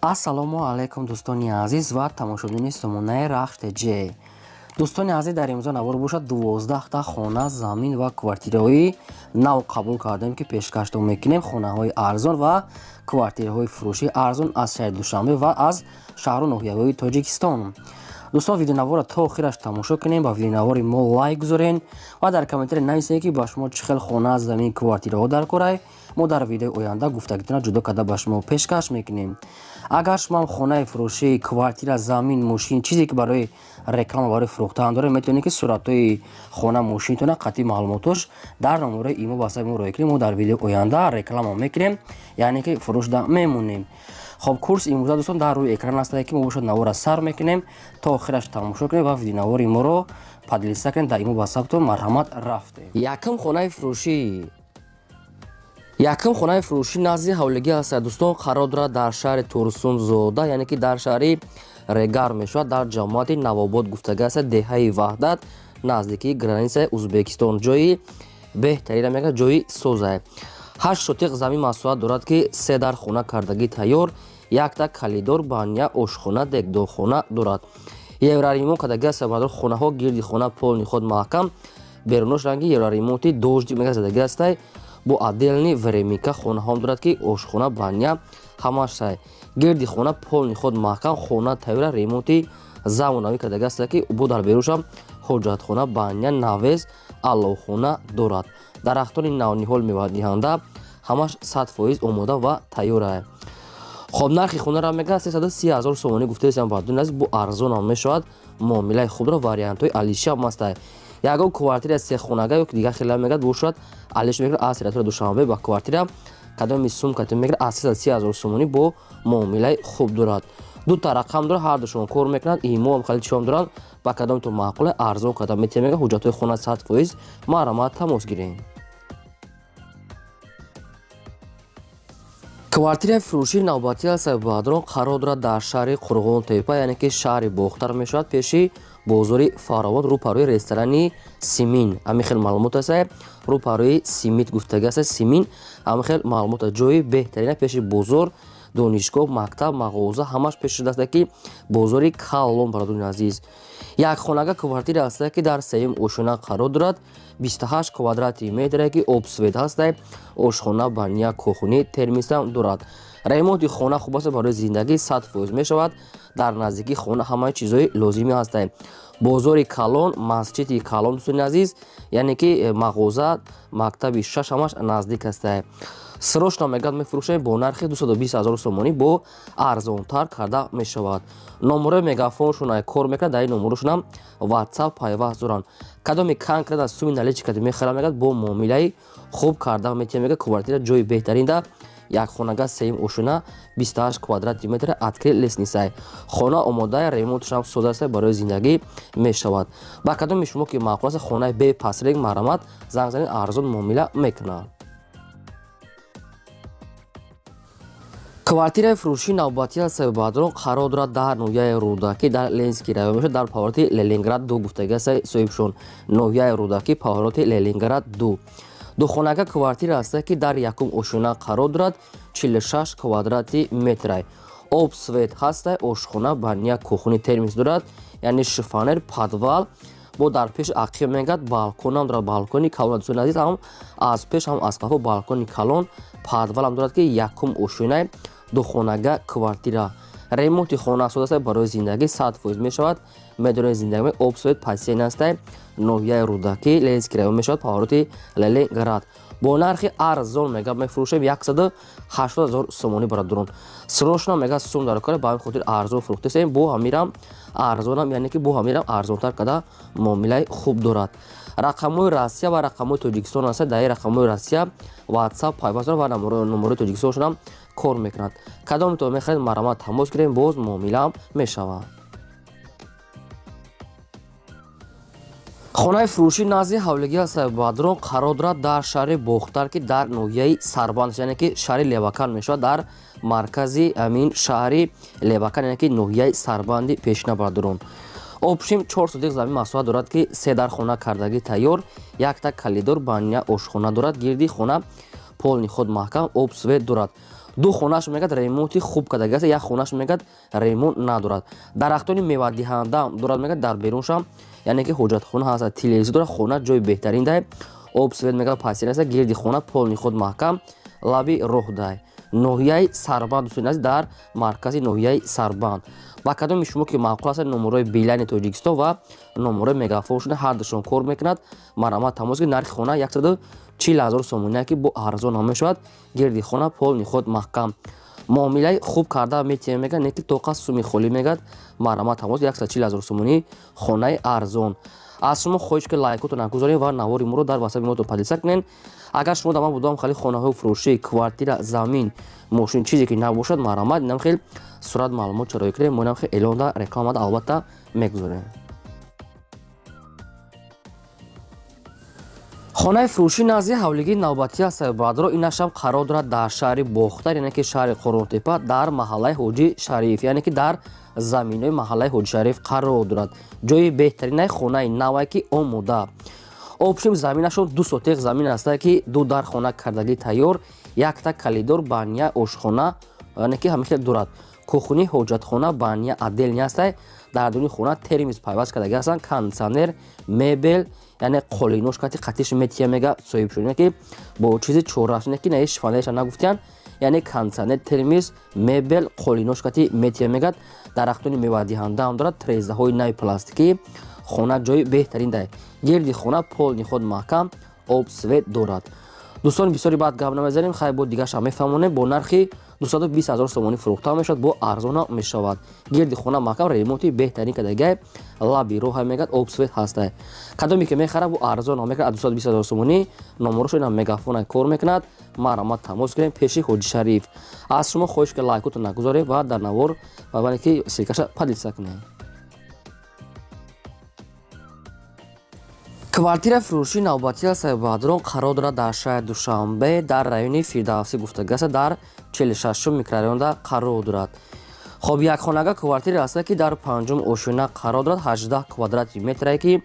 Ассалому алайкум, дӯстони азиз ва тамошобинони сомонаи Рахш ТЖ. Дӯстони азиз, дар имрӯза навор бошад, 12та хона, замин ва квартираҳои нав қабул кардем, ки пешкаштон мекунем. Хонаҳои арзон ва квартираҳои фурӯшии арзон аз шаҳри Душанбе ва аз шаҳру ноҳияҳои Тоҷикистон. Дӯстон, видеонаворро то охираш тамошо кунем, ба видеонавори мо лайк гузорен ва дар комментария нависед, ки ба шумо чӣ хел хона, замин, квартираҳо дар корай. Мо дар видеои оянда гуфтагитона ҷудо карда ба шумо пешкаш мекунем. Агар шумо хонаи фурӯшӣ, квартира, замин, мошин, чизе ки барои реклама, барои фурӯхтан доред, метавонед, ки суратҳои хона, мошинтона қатъи маълумотош дар номерои имо ватсапи мо роя кунем. Мо дар видеои оянда реклама мекунем, яъне ки фурӯшда мемонем. Хоб, курс имрӯза, дӯстон, дар рӯи экран астае, ки мо бошад навора сар мекунем, то охираш тамошо кунем ва видеонавори моро поделиться кунем дар имо ватсаптон. Марҳамат, рафтем. Якум хонаи фурӯшӣ назди ҳавлигӣ аст, дӯстон, қарор дорад дар шаҳри Турсунзода, яъне ки дар шаҳри Регар мешавад, дар ҷамоати Навобод гуфтага аст, деҳаи Ваҳдат, наздикии границаи Узбекистон. Ҷои беҳтарина мега, ҷои созае. 8 сотиқ замин масоҳат дорад, ки се дар хона кардагӣ тайёр, якта калидор, баня, ошхона, дегдорхона дорад. Евроремонт кардагӣ аст, хонаҳо. Гирди хона полный худ маҳкам, берунош ранги евроремонти дождик мега задагӣ астай. Бо отдельный временка хонаҳом дорад, ки ошхона, баня ҳамаш сай. Гирди хона полный худ маҳкам, хона тайёра, ремонти замонавӣ кардагӣ аст, ки бо дар беруншам ҳоҷатхона, баня, навес, аловхона дорад. Дарахтони навниҳол мевадиҳанда ҳамаш 100% омода ва тайёра. Хоб, нархи хонаро мега 330 000 сомонӣ гуфтаистам, бардони азиз, бо арзонам мешавад, муомилаи хубро, вариантҳои алишиам ҳастай. Ягон квартира сехонага ё дигар хела мегад бошад, алиш мекунад аз территория Душанбе ба квартира кадоми сум катем мегирад аз 330 000 сомонӣ, бо муомилаи хуб дорад. Дута рақам дорад, ҳардушон кор мекунанд, имоам хали чиём доранд. Ба кадомтон маъқуле, арзон карда метиҳем, мега. Ҳуҷҷатҳои хона 100%. Марҳамат, тамос гирем. Квартираи фурӯшии навбатӣ аст, баъдрон, қарор дорад дар шаҳри Қурғонтепа, яъне ки шаҳри Бохтар мешавад, пеши бозори Фаровон, рӯпарӯи ресторани Симин. Ҳамин хел маълумот аст, рӯпарӯи Симит гуфтагӣ аст, Симин, ҳамин хел маълумот. Ҷои беҳтарина, пеши бозор, донишгоҳ, мактаб, мағоза ҳамаш пеш шудааст, ки бозори калон. Бародарони азиз, якхонага квартира аст, ки дар сеюм ошёна қарор дорад, 28 квадрати метре, ки об, свет ҳаста, ошхона, баня, кухни, термисам дорад. Ремонти хона хуб аст, барои зиндагӣ 100% мешавад. Дар наздикии хона ҳамаи чизҳои лозимӣ ҳастанд: бозори калон, масҷиди калон, дӯстони азиз, яъне ки мағоза, мактаби шаш ҳамаш наздик ҳастанд. Срочно мегӯяд мефурӯшем бо нархи 220 000 сомонӣ, бо арзонтар карда мешавад. Номерои мегафоншон кор мекунад, дар ин номерошонам ватсап пайваст доранд. Кадоми конкретно суми наличный кади мехарам, мегӯяд, бо муомилаи хуб карда метиҳем, мегӯяд. Квартира ҷои беҳтаринда, якхонага, сеюм ошёна, 28 квадрати метр, открытый лестницай. Хона омода, ремонташам сода аст, барои зиндагӣ мешавад. Ба кадоми шумо ки маъқул аст хонаи бепасрег, марҳамат, занг занед, арзон муомила мекунад. Квартираи фурӯшии навбатӣ аст, баъдрон, қарор дорад дар ноҳияи Рӯдакӣ, дар Ленинский район мешавад, дар повороти Ленинград 2 гуфтагӣ аст соҳибшон. Ноҳияи Рӯдакӣ, повороти Ленинград 2. Духонага квартира аст, ки дар якум ошёна қарор дорад, 46 квадрати метрай. Об, свет ҳаста, ошхона, баня, кухни, термис дорад, яъне шифоньер, подвал. Бо дар пеш ақиб мегӯяд балконам дорад, балкони калон. Дӯстони азиз, ҳам аз пеш, ҳам аз қафо балкони калон, подвалам дорад, ки якум ошёнаи, духонага квартира. Ремонти хона сода аст, барои зиндагӣ 100% мешавад. Медонед, зиндагӣ, об, свет, бассейн ҳастай. Ноҳияи Рӯдакӣ, Ленинский район мешавад, повороти Ленинград. Бо нархи арзон мега мефурӯшем, 180 000 сомонӣ. Бародарон, срочно мега сум дар кора, ба ҳамин хотир арзон фурӯхтесем. Бо ҳамирам арзонам, яъне ки бо ҳамирам арзонтар карда муомилаи хуб дорад. Рақамҳои Россия ва рақамҳои Тоҷикистон аст. Дар ин рақамҳои Россия ватсап пайваст дорад ва номерои Тоҷикистоншонам кор мекунад. Кадомтон мехоҳед, марҳамат, тамос гирем, боз муомилаам мешавад. Хонаи фурӯшӣ назди ҳавлигӣ аст, бадрон, қарор дорад дар шаҳри Бохтар, ки дар ноҳияи Сарбанд, яъне ки шаҳри Левакан мешавад, дар маркази амин шаҳри Левакан, яъне ки ноҳияи Сарбанди пешина. Бародарон, общем, 4 сотик замин масоҳат дорад, ки се дар хона кардагӣ тайёр, якта калидор, баня, ошхона дорад. Гирди хона полный худ маҳкам, об, свет дорад. Ду хонааш мегӯяд ремонти хуб кардагиаст, як хонааш мегӯяд ремонт надорад. Дарахтони мевадиҳанда дорад мегӯяд дар беруншам, яъне ки ҳоҷатхона ҳаст, телевизор дорад, хона ҷои беҳтарин дай. Об свет мегӯяд пасир аст, гирди хона полный худ маҳкам, лаби роҳ дай. Ноҳияи Сарбанд, дӯстони азиз, дар маркази ноҳияи Сарбанд. Ба кадоми шумо ки маъқул аст, номерои Билайни Тоҷикистон ва номерои Мегафон шуда ҳардушон кор мекунад. Марҳамат, тамос гиред. Нархи хона 140 ҳазор сомония, ки бо арзон ҳам мешавад. Гирди хона полный худ маҳкам. Муомилаи хуб карда метиҳем мегӯяд, не ки тоқа суми холӣ мегӯяд. Марҳамат, тамос, 140 ҳазор сомонӣ, хонаи арзон. Аз шумо хоҳиш ки лайкотон нагузорем ва навори моро дар ватсапи мо поделиться кунед. Агар шумо дар ман будам хали хонаҳои фурӯшӣ, квартира, замин, мошин, чизе ки набошад, марҳамат, инам хел сурат маълумот чароӣ кунем, мо инам хел эълонда рекламада албатта мегузорем. Хонаи фурӯшӣ назди ҳавлигии навбатӣ аст, баъдро инашам қарор дорад дар шаҳри Бохтар, яъне ки шаҳри Қурғонтепа, дар маҳаллаи Ҳоҷи Шариф, яъне ки дар заминҳои маҳаллаи Ҳоҷи Шариф қарор дорад. Ҷои беҳтаринаи хонаи навае ки омода. Общем, заминашон 2 сотех замин аста, ки ду дар хона кардагӣ тайёр, якта калидор, баня, ошхона, яъне ки ҳамин хел дорад. Кухни, ҳоҷатхона, баня отдельный ҳастай. Дар дуни хона термос пайваст кардагӣ ҳастанд, кондитсионер, мебел, яъне қолинош кати қатиш метия мега соҳиб шуд, ки бо чизи чораш, не ки наи шифонеша нагуфтиян, яъне кондитсионер, термос, мебел, қолинош кати метия мегад. Дарахтони мевадиҳанда ҳам дорад, трезаҳои нави пластикӣ. Хона ҷои беҳтарин дай. Гирди хона полный худ маҳкам, об свет дорад. Дӯстон, бисёри баъд гап намезанем, хай бо дигарша мефаҳмонем. Бо нархи 220 ҳазор сомонӣ фурӯхта мешавад, бо арзона мешавад. Гирди хона маҳкам, ремонти беҳтарин кардагай, лаби роҳа мегӯяд, об свет ҳастай. Кадоме ки мехара, бо арзона мекунад, 220 ҳазор сомонӣ. Номерошо инам Мегафона кор мекунад. Марҳамат, тамос гирем пеши Ҳоҷи Шариф. Аз шумо хоҳиш ки лайкотон нагузорем ва дар навор ва ки ссылкаша поделиться кунем. Квартира фурӯшии навбатӣ аст, баъдрон қарор дорад дар шаҳри Душанбе, дар райони Фирдавсӣ гуфтагиаст, дар 46-ум микрорайонда қарор дорад. Хоб, якхонага квартира аст, ки дар панҷум ошёна қарор дорад, 18 квадрати метрае, ки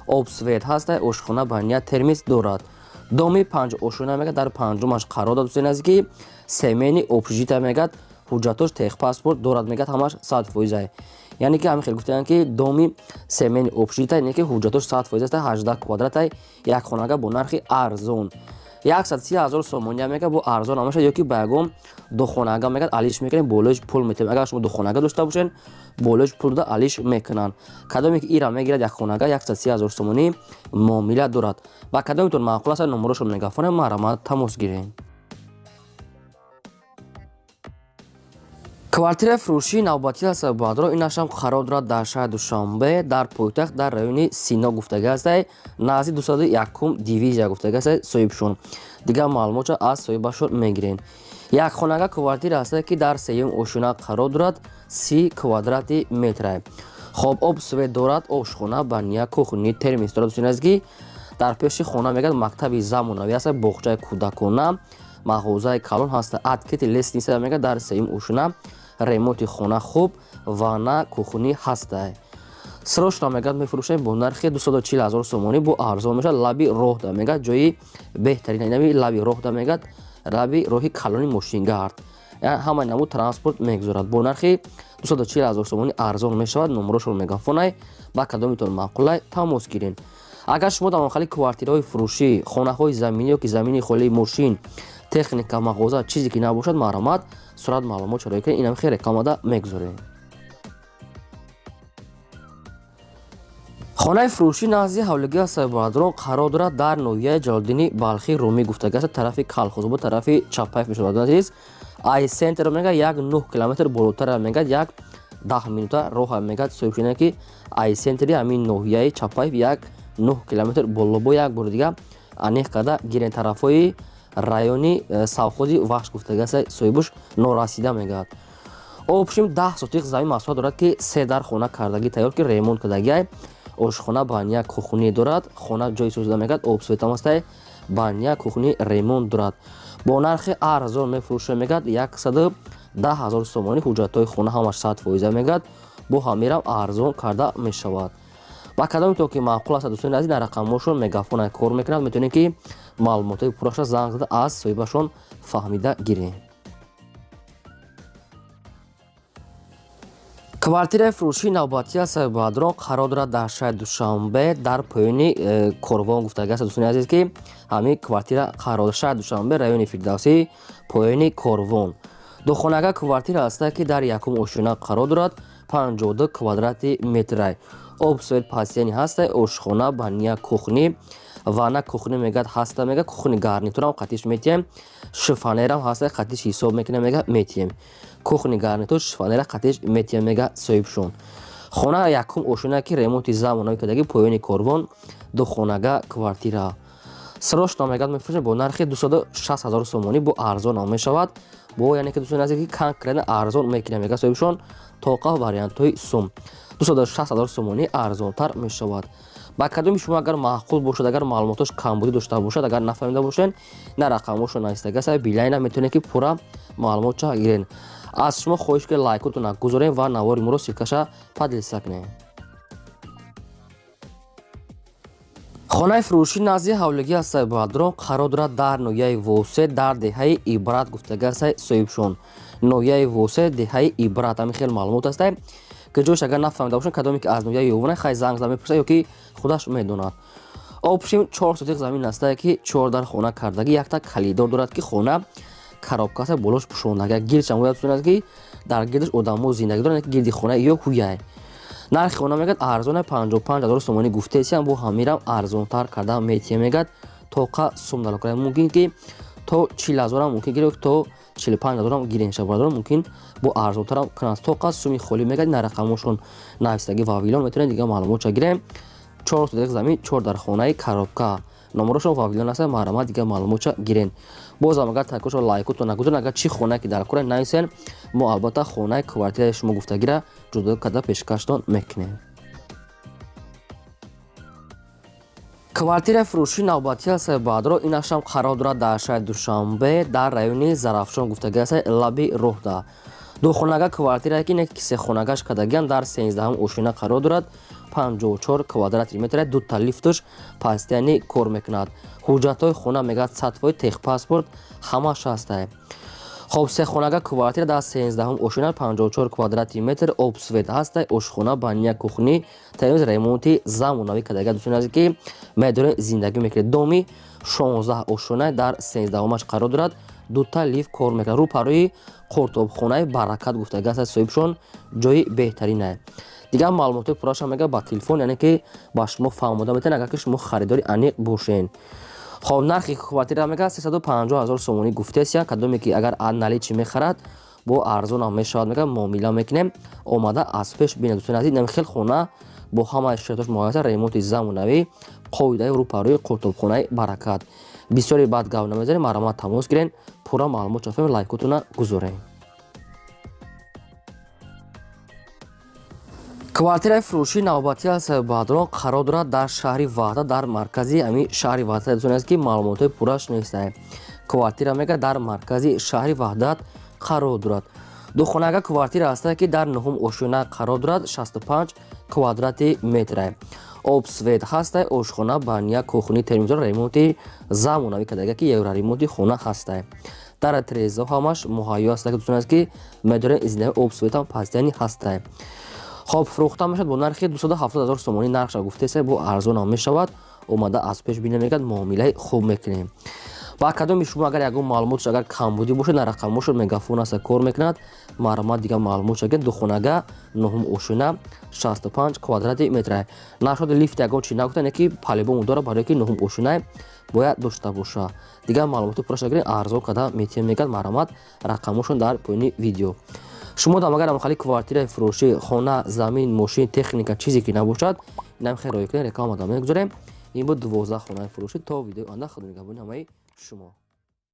об свет ҳаст, ошхона, баня, термос дорад. Доми панҷ ошёна мегӯяд, дар панҷумаш қарор дорад, дӯстони азиз, ки семейный общежитие мегӯяд, ҳуҷҷатош техпаспорт дорад мегӯяд, ҳамаш 100%. Яъне ки ҳамин хел гуфтаанд, ки доми семейный общежитие, яъне ки ҳуҷҷатош 100% аст, 18 квадратай, як хонага бо нархи арзон 130 ҳазор сомония мегӯяд, бо арзон ҳамаша. Ё ки ба ягон духонага мегӯяд алиш мекунем, болоиш пул метиҳем. Агар шумо духонага дошта бошед, болоиш пул дода алиш мекунанд. Кадоме ки ира мегирад, як хонага 130 ҳазор сомонӣ муомила дорад. Ба кадометон маъқул аст, номерошо Мегафона, марҳамат, тамос гирем. Квартираи фурӯшии навбатӣ аст, баъдро инашам қарор дорад дар шаҳри Душанбе, дар пойтахт, дар райони Сино гуфтагӣ ҳастай, назди 201-ум дивизия гуфтагӣ ҳастай соҳибшон. Дигар маълумотша аз соҳибашон мегирем. Як хонага квартира ҳастай, ки дар сеюм ошёна қарор дорад, 30 квадрати метрае. Хоб, об свет дорад, ошхона, баня, кухни, термос дорад. Дӯстони азиз, ки дар пеши хона мегӯяд мактаби замонавӣ ҳастай, боғчаи кӯдакона, мағозаи калон ҳаста, открытый лестница мегӯяд. Дар сеюм ошёна ремонти хона хуб, ванна, кухни ҳастай. Срочно мегӯяд мефурӯшем бо нархи 240 ҳазор сомонӣ, бо арзон мешавад. Лаби роҳда мегӯяд, ҷои беҳтарин инами лаби роҳда мегӯяд, лаби роҳи калони мошингард, ҳамаи намуд транспорт мегузорад. Бо нархи 240 ҳазор сомонӣ арзон мешавад. Номерошон Мегафонай, ба кадомитон маъқулай, тамос гирен. Агар шумо дар махалли квартираҳои фурӯшӣ, хонаҳои заминӣ ё ки замини холии, мошин, техника, мағоза, чизе ки набошад, марҳамат, сурат маълумот чароӣ кунед, инам хел рекламада мегузорем. Хонаи фурӯшӣ назди ҳавлигии Асабадрон қарор дорад дар ноҳияи Ҷалолиддини Балхӣ, Румӣ гуфтагиаст, тарафи Калхозобод, тарафи Чапаев мешавад. Азиз, ай центр мегӯяд як 9 километр болотар мегӯяд, як 10 минута роҳа мегӯяд. Соҳибшина ки ай центри ҳамин ноҳияи Чапаев як 9 километр боло, бо як бори дига аниқ карда гирен, тарафҳои райони совхози Вахш гуфтагиаст соҳибуш, норасида мегӯяд. Общем, 10 сотиқ замин масоҳат дорад, ки се дар хона кардагӣ тайёр, ки ремонт кардагиай, ошхона, баня, кухни дорад. Хона ҷои созида мегӯяд, об светам ҳастай, баня, кухни ремонт дорад. Бо нархи арзон мефурӯша мегӯяд, 110 ҳазор сомонӣ. Ҳуҷҷатҳои хона ҳамаш 100% мегӯяд, бо ҳамирам арзон карда мешавад. Ба кадоме то ки маъқул аст, дӯстони азиз, дар рақамҳошон Мегафона кор мекунад, метавонед ки маълумотҳои пурраша занг зада аз соҳибашон фаҳмида гирем. Квартираи фурӯшии навбатӣ аст, соҳиббаҳодурон, қарор дорад дар шаҳри Душанбе, дар поёни Корвон гуфтагӣ аст, дӯстони азиз, ки ҳамин квартира қарор шаҳри Душанбе, райони Фирдавсӣ, поёни Корвон. Духонага квартира ҳаста, ки дар якум ошёна қарор дорад, 52 квадрати метрай. Об, свет постоянный ҳаста, ошхона, баня, кухня, ванна кухня мегӯяд ҳаста, мега кухня гарнитурам қатиш метиҳем, шифоньерам ҳаста, қатиш ҳисоб мекунем, мега метиҳем. Кухня гарнитур, шифоньера қатиш метиҳем, мега соҳибшон. Хона якум ошёна, ки ремонти замонавӣ кардагӣ, поёни Корвон, духонага квартира. Срочно мегӯяд мефурӯшем бо нархи 260 ҳазор сомонӣ, бо арзон мешавад. Бо яъне ки, дӯстони азиз, ки конкретно арзон мекунем, мега соҳибшон, тоқа вариантҳои сум 260 ҳазор сомонӣ арзонтар мешавад. Ба кадоми шумо агар маъқул бошад, агар маълумотош камбудӣ дошта бошад, агар нафаҳмида бошед, на рақамҳошо навистагӣ аст, Билайна метавонед, ки пурра маълумотша гирен. Аз шумо хоҳиш, ки лайкотона гузорем ва навори моро ссылкаша поделиться кунем. Хонаи фурӯшӣ назди ҳавлигӣ аст, соҳиббаҳодурон, қарор дорад дар ноҳияи Восе, дар деҳаи Ибрат гуфтагӣ аст соҳибшон. Ноҳияи Восе, деҳаи Ибрат, ҳамин хел маълумот аст, ки ҷош агар нафаҳмида бошанд, кадоме ки аз ноҳияи Ёвона, хай занг зада мепурсад ё ки худаш медонад. Общем, 4 сотих замин ҳастае, ки чор дар хона кардагӣ, якта калидор дорад, ки хона коробка аст, болош пӯшондага, гирдшам бояд донад, ки дар гирдаш одамо зиндагӣ доранд, гирди хона ё ҳуяй. Нархи хона мегӯяд арзона, 55 ҳазор сомонӣ гуфтесиам, бо ҳамирам арзонтар карда метиҳем, мегӯяд, тоқа сум далокара мумкин, ки то 40 ҳазорам мумкин гирем, то 45 ҳазорам гирем, шабардорам, мумкин бо арзонтарам кунанд. Тоқа суми холӣ мегӯяд, на рақамошон навистагӣ Вавилон, метавонед дигар маълумотша гирем. 4 сотих замин, чор дар хонаи коробка, номерошон Вавилон аст, марҳамат, дигар маълумотша гирен. Бозам агар такошо лайкотон нагузорен, агар чӣ хонае ки дар кора, нависен, мо албатта хонаи квартираи шумо гуфтагира ҷудо карда пешкаштон мекунем. Квартираи фурӯшии навбатӣ аст, баъдро инашам қарор дорад дар шаҳри Душанбе, дар райони Зарафшон гуфтагӣ аст, лаби роҳда. Духонага квартирае, ки не сехонагаш кардагиам, дар 13-ҳам ошёна қарор дорад, 54 квадрати метр, дута лифтш постоянный кор мекунад. Ҳуҷҷатҳои хона мегӯяд 100%, техпаспорт ҳамаш ҳастае. Хоб, сехонага квартира дар 13-ҳум ошёна, 54 квадрати метр, об, свет ҳастай, ошхона, баня, кухня, таёз ремонти замонавӣ кардага. Дӯстони азиз, ки медорем зиндагӣ мекунед, доми 16 ошёна, дар 13-ҳумаш қарор дорад, дута лифт кор мекунад, рӯпарӯи қуртобхонаи Баракат гуфтага аст соҳибшон, ҷои беҳтаринае. Дигар маълумотҳои пурраша мега ба телефон, яъне ки ба шумо фаҳмода метавонед, агар ки шумо харидори аниқ бошед. Хоб, нархи квартира мега 350 ҳазор сомонӣ гуфтесия, кадоме ки агар наличный мехарад, бо арзонам мешавад, мега муомила мекунем, омада аз пеш бинед. Дӯстони азиз, инам хел хона бо ҳамаи шароитош муҳайё, ремонти замонавӣ, қоидаи, рӯпарӯи қуртобхонаи Баракат. Бисёре баъд гап намезанем, марҳамат, тамос гирен, пурра маълумот чафем, лайкотона гузорем. Квартираи фурӯшии навбатӣ аст, баъдрон, қарор дорад дар шаҳри Ваҳдат, дар маркази ҳамин шаҳри Ваҳдат. Дӯстони азиз, ки маълумотҳои пурраш нестае. Квартира мега дар маркази шаҳри Ваҳдат қарор дорад. Духонага квартира ҳастае, ки дар нуҳум ошёна қарор дорад, 65 квадрати метрае. Об, свет ҳастае, ошхона, баня, кухня, телевизор, ремонти замонавӣ кардага, ки евроремонти хона ҳастае. Дар трезо ҳамаш муҳайё ҳастае, ки дӯстони азиз, ки медорем зиндагӣ, об, светам постоянный ҳастае. Хоб, фурӯхта мешавад бо нархи 270 ҳазор сомонӣ, нархша гуфтеса, бо арзонам мешавад, омада аз пеш бина, мегӯяд, муомилаи хуб мекунем. Ба кадоми шумо агар ягон маълумотш агар камбудӣ бошад, на рақамошо Мегафон аста, кор мекунад, марҳамат, дигар маълумот шагед. Духонага, нуҳум ошёна, 65 квадрати метра. Нашуд лифт, ягон чи нагуфта, не ки по-любому дора, барое ки нуҳум ошёна бояд дошта боша. Дигар маълумоти пурраша гирен, арзон карда метиҳем, мегӯяд, марҳамат, рақамошон дар поёни видео. Шумо дам агар амхали квартираи фурӯшӣ, хона, замин, мошин, техника, чизе ки набошад, инам хел роя кунед, реклама да мегузорем. Ин буд 12 хонаи фурӯшӣ. То видеои оянда, худо нигаҳбони ҳамаи шумо.